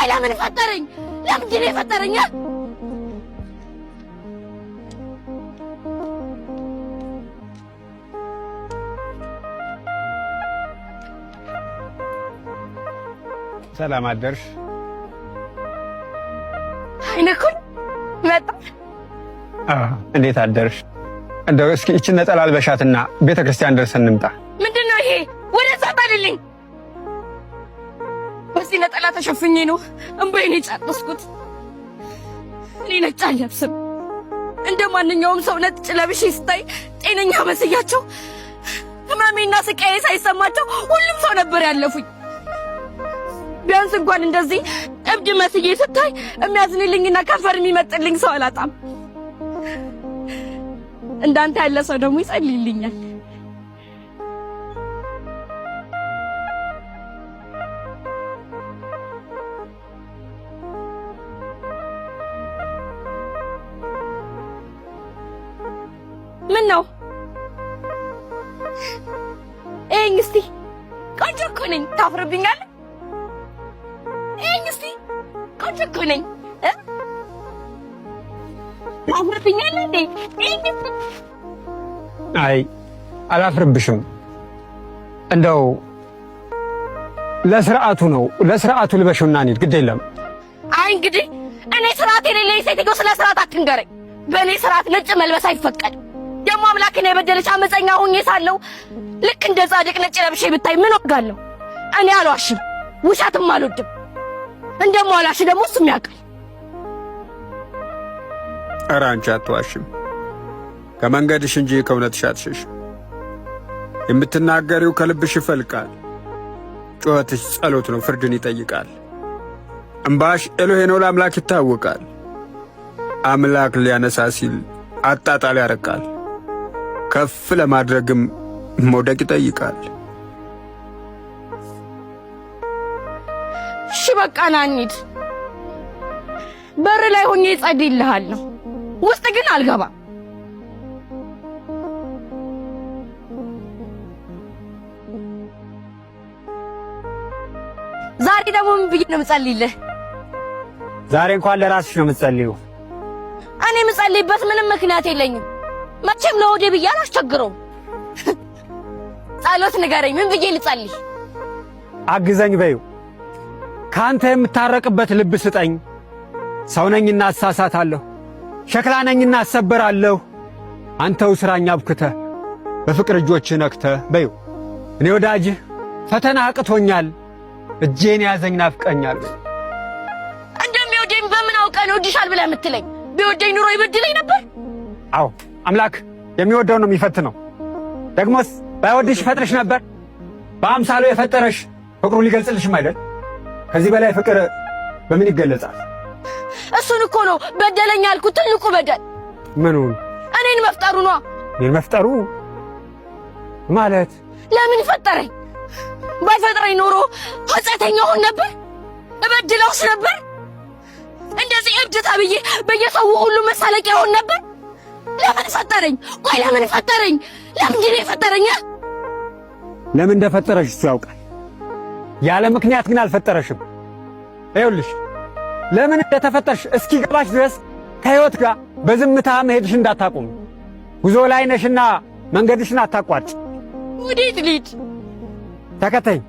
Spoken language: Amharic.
ቆይ ለምን ፈጠረኝ? ለምንድን ነው የፈጠረኝ? ሰላም አደርሽ? አይነኩን መጣ። እንዴት አደርሽ? እንደው እስኪ ይችን ነጠላ አልበሻትና ቤተ ክርስቲያን ደርሰን እንምጣ። ምንድን ነው ይሄ? ወደዛ ጣልልኝ። በዚህ ነጠላ ተሸፍኜ ነው እምባዬን የጨረስኩት። እኔ ነጭ አልለብስም። እንደ ማንኛውም ሰው ነጭ ለብሼ ስታይ ጤነኛ መስያቸው ህመሜና ስቃዬ ሳይሰማቸው ሁሉም ሰው ነበር ያለፉኝ። ቢያንስ እንኳን እንደዚህ እብድ መስዬ ስታይ የሚያዝንልኝና ከንፈር የሚመጥልኝ ሰው አላጣም። እንዳንተ ያለ ሰው ደግሞ ይጸልይልኛል። ምን ነው ይሄን እስቲ ቆንጆ እኮ ነኝ፣ ታፍርብኛለህ? ይሄን እስቲ ቆንጆ እኮ ነኝ፣ ታፍርብኛለህ እንዴ? ይሄን እስቲ። አይ አላፍርብሽም። እንደው ለስርዓቱ ነው፣ ለስርዓቱ ልበሽውና እንሂድ። ግድ የለም። አይ እንግዲህ እኔ ስርዓት የሌለኝ ሴትዮ ስለ ስርዓት አትንገረኝ። በእኔ ስርዓት ነጭ መልበስ አይፈቀድም። ደግሞ አምላክን የበደለች አመፀኛ ሆኜ ሳለሁ ልክ እንደ ጻድቅ ነጭ ለብሼ ብታይ ምን ዋጋለሁ? እኔ አልዋሽም፣ ውሸትም አልወድም። እንደማልዋሽ ደግሞ እሱም ያውቃል። ኧረ አንቺ አትዋሽም፣ ከመንገድሽ እንጂ ከእውነትሽ አትሸሽም። የምትናገሪው ከልብሽ ይፈልቃል። ጩኸትሽ ጸሎት ነው፣ ፍርድን ይጠይቃል። እምባሽ ኤሎሄ ነው፣ ለአምላክ ይታወቃል። አምላክ ሊያነሳ ሲል አጣጣል ያረቃል። ከፍ ለማድረግም መውደቅ ይጠይቃል። እሺ በቃ ና እንሂድ። በር ላይ ሆኜ እጸልይልሃለሁ፣ ውስጥ ግን አልገባም። ዛሬ ደግሞ ምን ብዬ ነው የምጸልይልህ? ዛሬ እንኳን ለራስሽ ነው የምትጸልዩ። እኔ የምጸልይበት ምንም ምክንያት የለኝም። መቼም ለሆዴ ብዬ አላስቸግረውም። ጸሎት ንገረኝ፣ ምን ብዬ ልጸልይ? አግዘኝ በዩ። ከአንተ የምታረቅበት ልብ ስጠኝ። ሰው ነኝና እሳሳታለሁ፣ ሸክላ ነኝና እሰበራለሁ። አንተው ስራኝ አብክተህ በፍቅር እጆችህ ነክተህ በዩ። እኔ ወዳጅህ ፈተና አቅቶኛል፣ እጄን ያዘኝ ናፍቀኛል። እንደሚወደኝ በምን አውቀህ ነው እወድሻል ብለህ የምትለኝ? ቢወደኝ ኑሮ ይበድለኝ ነበር? አዎ አምላክ የሚወደው ነው የሚፈትነው። ደግሞስ ባይወድሽ ይፈጥርሽ ነበር። በአምሳሉ የፈጠረሽ ፍቅሩን ሊገልጽልሽም አይደል? ከዚህ በላይ ፍቅር በምን ይገለጻል? እሱን እኮ ነው በደለኝ ያልኩት። ትልቁ በደል ምኑን? እኔን መፍጠሩ ነዋ። እኔን መፍጠሩ ማለት ለምን ፈጠረኝ? ባይፈጥረኝ ኖሮ ኃጢአተኛ ሆን ነበር? እበድለውስ ነበር? እንደዚህ እብድ ተብዬ በየሰው ሁሉ መሳለቂያ ሆን ነበር? ለምን ፈጠረኝ? ቆይ ለምን ፈጠረኝ? ለምንድን ነው የፈጠረኝ? ለምን እንደፈጠረሽ እሱ ያውቃል። ያለ ምክንያት ግን አልፈጠረሽም። ይኸውልሽ ለምን እንደተፈጠርሽ እስኪገባሽ ድረስ ከሕይወት ጋር በዝምታ መሄድሽ እንዳታቆም። ጉዞ ላይ ነሽና መንገድሽን አታቋርጭ። ወዴት ልሂድ? ተከተኝ።